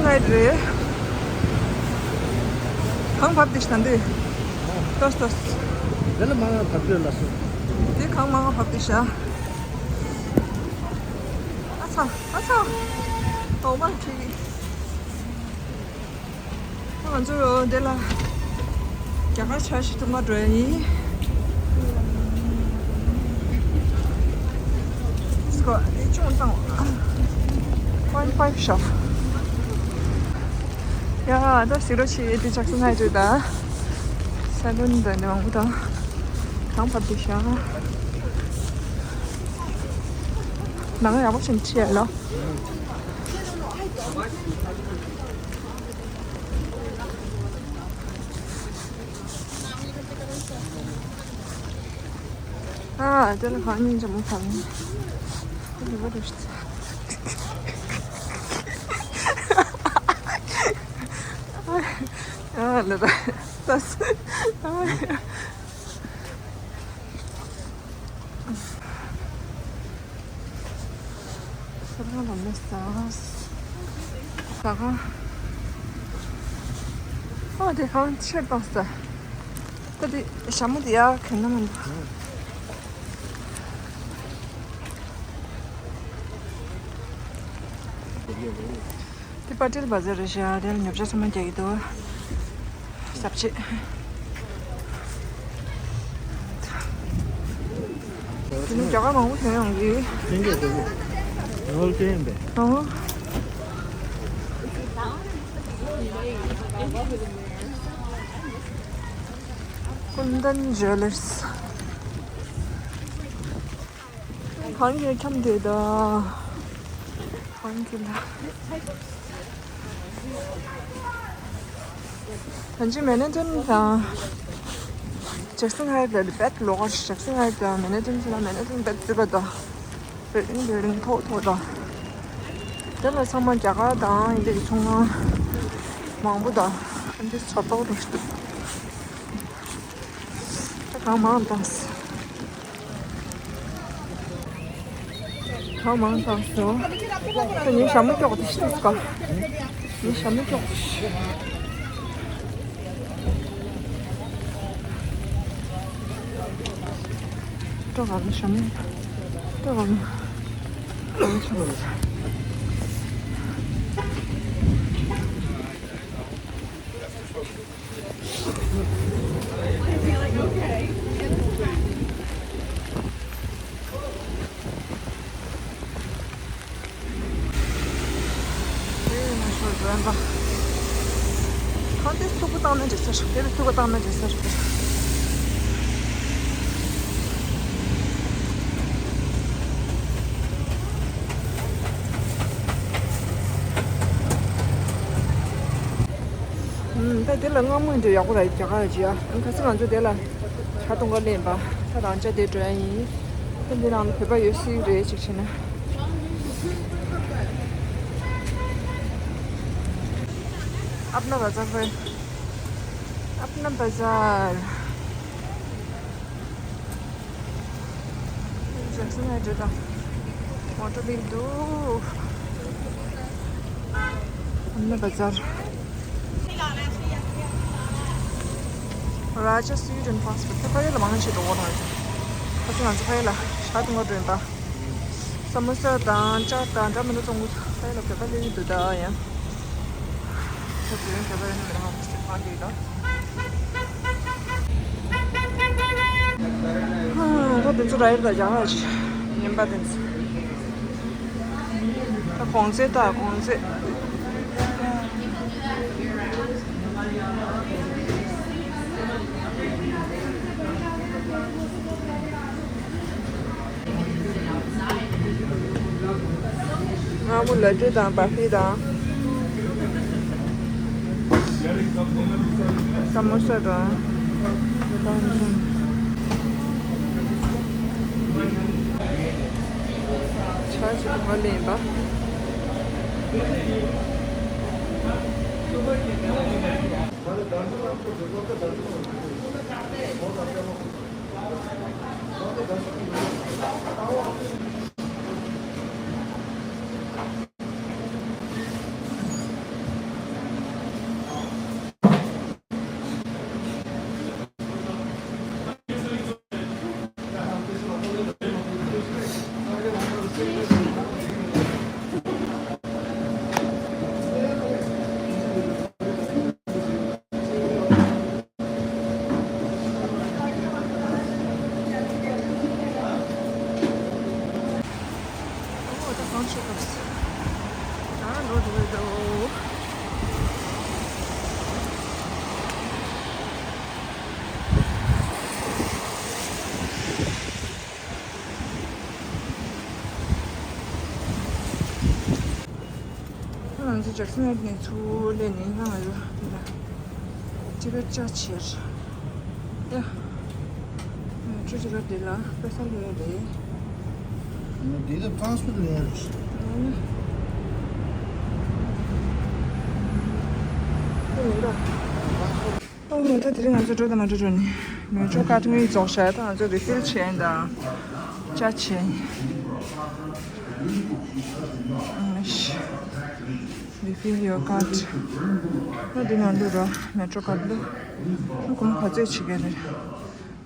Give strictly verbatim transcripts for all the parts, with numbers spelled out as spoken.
ཧེད་རེད། གང་བབས་ཏེ་ཤ་འདི། ཏོས་ཏོས། འདི་ལ་མང་བབས་ཏེ་ལ་སོ། འདི་གང་མང་བབས་ཏེ་ཤ། ཨ་ཚ། ཨ་ཚ། འོ་མ་ཁྱི། ང་ཚོ་འདི་ལ་རྒྱ་གར་ཆ་ཞིག་ཐུག་མ་འགྲོ་ཡིན། སྐོར་འདི་ཅུང་བཏང་བ། Point five shop. ཡ་ད་ཟི་རོ་ཆེ་དེ་ཆགས་སོང་ང་ཅོ་ད། ས་དོན་ད་འདི་མང་པོ་དང་། གང་བབས་ཏེ་ཤ། ནང་ཡག་པོ་ཞིག་ཁྲིད་ཡ་ལོ། ཨ་དེ་ལ་ཁང་ཉིན་ཅམ་ཁང་། དེ་ལ་བ་རེ་ཤི། ཨ་ལ་ད་ད། ས་ཁང་ལ་མེད་ས། ས་ཁང་། ཨོ་དེ་ཁང་ཕྱིར་བཏང་ས། ད་དེ་ཞྭ་མོ་དེ་ཡར་གྱོན་ན་མི་འདུག་དེ་པ་ཊེལ་བ་ཛར་རེད་ཤག་དེ་ལ་ཉོ་ཆ་ཚང་མ་རྒྱག་གི་འདུག་ཟབ་ཆེ། དེ་ནས་རྒྱ་གར་མང་པོ་ཞིག་ཡོང་གི། ཨོ། ཀུན་དན་ཇུ་ཝེ་ལར་སི། གང་གི་འཁྱམ་དེ་ད། གང་གི་ལ། ད་ཅི་མེ་ནེ་ཊོན་དང་། ཇེག་སན་ཧའེ་ཊི་ལ་རྦད་ལོག་ཀར། ཇེག་སན་ཧའེ་ཊི་དང་མེ་ནེ་ཊོན་ལ། མེ་ནེ་ཊོན་རྦད་རྩིག་པ་དང་། བིལ་ཌིང་བིལ་ཌིང་མཐོ་མཐོ་དང་། དེ་ལ་ཚང་མ་རྒྱ་གར་དང་ཨིན་ཇི་གི་ཚོང་ཁང་མང་པོ་དང་། ཨ་འདི་ཚོ་ཏོག་ཏོག་ཞིག་འདུག་ད་གང་མང་བཏང་སོང་། གང་མང་བཏང་སོང་། ད་ངའི་ཞྭ་མོ་སྐྱོག་དེ་ཤི་ཐུབ་ཀ། ངའི་ཞྭ་མོ་སྐྱོག་དེ་ཤི། སྐྱོག་ག་ནི་ཞྭ་མོ། སྐྱོག་ག་ནི། དེ་ཡིན་ན་ཤོར་འགྲོ་ཡིན་པ། ཁང་དེ་ཐུག་པ་བཏང་ན་འགྲིག་ས་རེད། དེ་ལ་ཐུག་པ་བཏང་ན་འགྲིག་ས་རེད། ཨུམ། ད་དེ་ལ་མངར་མོ་འདྲ་ཡག་པོ་ར་རྒྱ་གར་གྱི་ཡ། ཨ་ཁ་སང་ང་ཚོ་དེ་ལ་ཇ་འཐུང་ག་སླེབས་པ། ད་རང་ཇ་དེ་འགྲོ་ཡ་ཡིན། ད་འདི་ནང་ལ་བོད་པ་ཡོད་སྲིད་རེད་ཅིག་བྱས་ན། ཨབ་ན་བ་ཛར་ཧོའི། ཨབ་ན་བ་ཛར། ཇེག་སན་ཧའེ་ཊི་དང་མོ་ཊ་བྷིལ་འདུག་ཨབ་ན་བ་ཛར། Raja Sweet and Fast Food. ད་ཕ་ཡུལ་ལ་མང་ཆེ་འགྲོ་གོ་རང་ཡོད། ཁ་སང་ང་ཚོ་ཕ་ཡུལ་ལ་ཞག་དུ་ང་འགྲོ་ཡིན་ད། ས་མོ་ས་དང་ཅག་དང་འདྲ་མི་འདྲ་བཙོང་གི། ཕ་ཡུལ་ལ་བོད་པ་སླེབས་ཀྱི་འདུག་ད་ཡང་། ད་དུས་ཡུན་བོད་པ་ཡོད་ན་མི་རང་ཧ་གོ་སྲིད་གང་གི་ད། ཧ། ད་དེ་ཚོ་ར་ཡོད་ད་རྒྱང་ར་ཅི། ངན་པ་དེ་ཚོ། ད་གོང་ཚད་ད་གོང་ཚད། མངར་མོ་ལ་ཏི་དང་བ་ཧྥི་དང་། ས་མོ་ས་དང་། ཆ་ཅིག་ག་ལེན་པ། ཇེག་སན་ནས་ཚུར་སླེབས་ནས་ང་ལ་ཊི་ཀེ་ཊི་ཆ་བྱེད། ཡ། ཁྱོད་ཊི་ཀེ་ཊི་དེ་ལ་པེ་ས་ལོས་རེད། འདི་ལ་ཊི་རན་སི་ཕར་ལོས་རེད། ཨོ་ད་དེ་རིང་ང་ཚོ་འགྲོ་དང་མ་འགྲོ་འགྲོ་ནི་མེ་ཊོ་ཀར་ཌི་དངུལ་རྫོགས་ཤག་ད་ང་ཚོ་རི་ཕིལ་བྱས་ཡིན་ད། ཅ་བྱས་ཡིན། Refill your card. ཨ་འདི་ནང་བླུག་རོགས། མེ་ཊོ་ཀར་ཌི་བླུག་ཨ་སྒོར་མོ་ག་ཚོད་བྱེད་ཀྱི་རེད།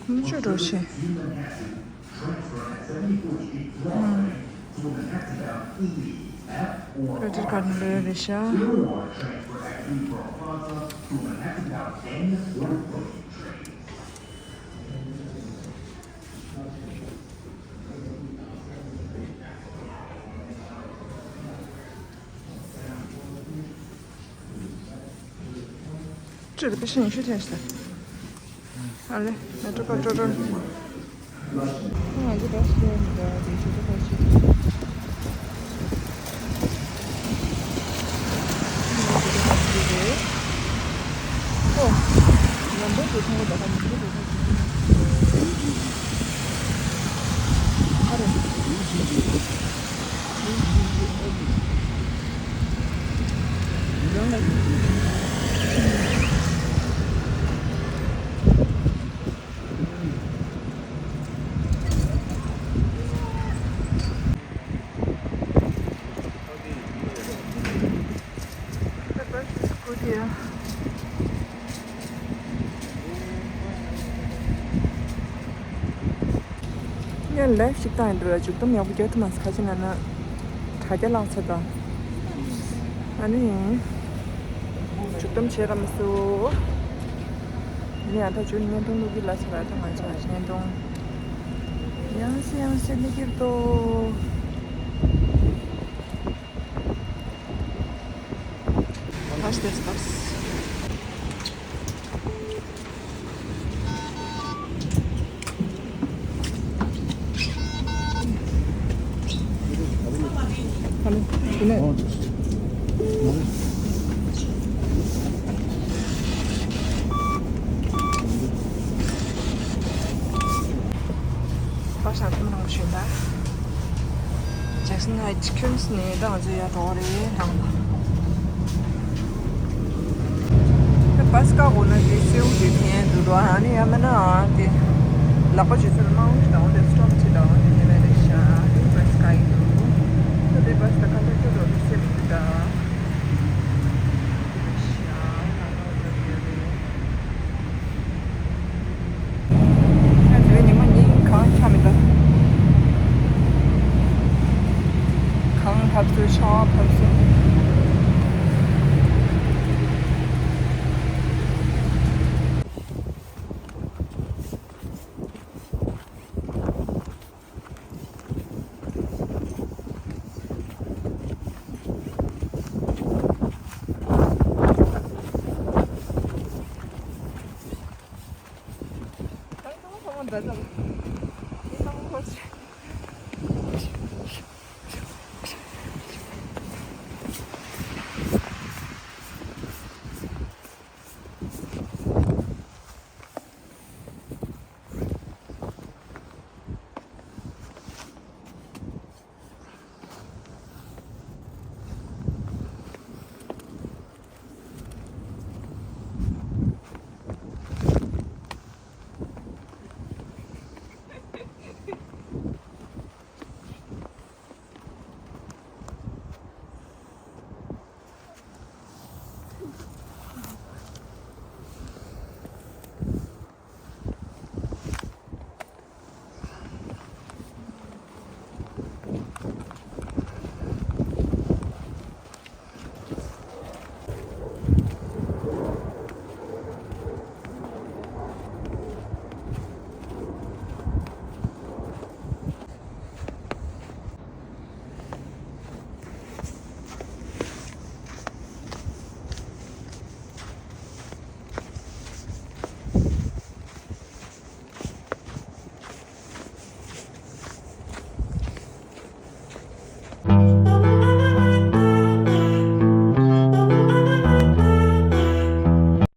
སྒོར་མོ་བཅུ་འགྲོ་བྱེད། ཨུམ། ཀེ་རེ་ཌིཊ་ཀར་ནང་ལོས་རེད་ཤག་ཅི་རེད་པེ་ཤེན་ཤུ་ཐེན་ཤི་ད། ཨ་ལེ། ང་ཅོ་ཀ་ཅོ་ཅོ། ང་ཚོ་བ་སི་ལ་འདུག་དེ་ཆུ་ཚོད་ཁ་ཤས། ཨོ། ལམ་བར་དུ་མཐོང་གི་འདུག་ག་ནི་ཆུ་ཚོད་ཁ་ཤས། ཨ་རེ། ངས་ལའིབ་ཞིག་བཏང་ཡིན་འདུག་ལ་མཇུག་སྡོམ་ཡག་པོ་རྒྱག་ཐུབ་མ་སོང་། ཁ་ཅིག་ན་ན་དྲ་རྒྱ་བརླག་ཚར་དང་། ཨ་ནི་མཇུག་སྡོམ་བྱས་ར་མ་སོང་། ནི་ཨ་ད་ཇུ་ནི་བརྙན་ཐུང་བླུག་གི་ལ་ཚར་ཨ་ད་ང་ཚོ་བརྙན་ཐུང་ཡང་སེ་ཡང་སེ་ནི་ཀིར་ཏོ། Watch this bus. བ་ཤང་ཐུམ་རང་བཞིན་ད། ཇེག་སན་ཧའི་ཊི་ཁྱོན་ནས་ད་ང་ཚོ་ཡར་འགྲོ་གི་རེད་ནང་ལ། ད་བ་སི་བཀག་དགོས་ན་དེ་སེའུ་དེ་འཐེན་འདུག་དོ། ཨ་ནི་ཡང་མིན་ན་དེ་ལག་པ་ཇེ་ཚོད་མང་ཞིག་དང་དེ་སི་ཊོབ་བྱེད་དང་དེ་ནས་ལས་རེད་ཤག་དེ་བ་སི་བཀག་ཡིན་འདུག་ད་དེ་བ་སི་ད་ཁ་ལག་ཁྱོད་འགྲོ་དུས་སེ་བུ་དེ་ད། ང་ཚོའི་ཉི་མ་གཉིས་གང་ཆགས་མི་འདུག་གངས་ཕབ་སོང་། ཆར་པ་ཕབ་སོང་།